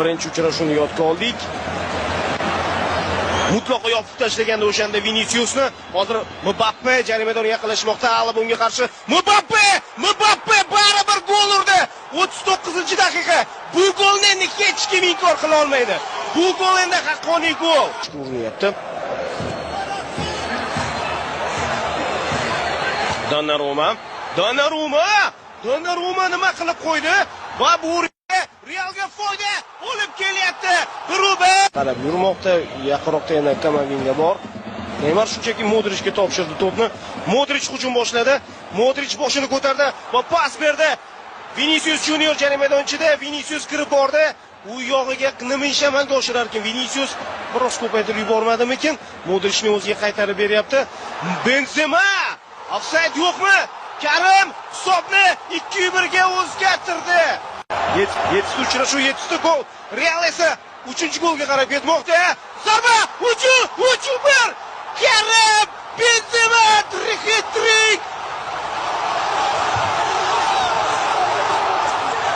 Birinchi uchrashuvni yodga oldik. Mutlaqo yopib tashlaganda o'shanda Viniciusni. Hozir Mbappe jarimadan yaqinlashmoqda. Alaba unga qarshi. Mbappe! Mbappe baribir gol urdi. 39-daqiqa. Bu golni endi hech kim inkor qila olmaydi. Bu gol endi haqqoniy gol. Urinyapti. Donnarumma. Donnarumma! Donnarumma nima qilib qo'ydi? Va bu Realga foyda olib kelyapti. Ruben qarab yurmoqda, yaqinroqda yana Kamavinga bor. Neymar shunchaki Modrichga topshirdi to'pni. Modrich hujum boshladi. Modrich boshini ko'tardi va pas berdi. Vinicius Junior jarima maydonchida Vinicius kirib bordi. U yog'iga nima ish amalga oshirar ekan? Vinicius biroz ko'paytirib yubormadimikin? Modrichni o'ziga qaytarib beryapti. Benzema! Ofsayd yo'qmi? Karim hisobni 2-1 ga o'zgartirdi. 7 uchrashuv, 7 gol. Real esa 3-golga qarab ketmoqda. Zarba! 3-1! Karim Benzema hat-trick!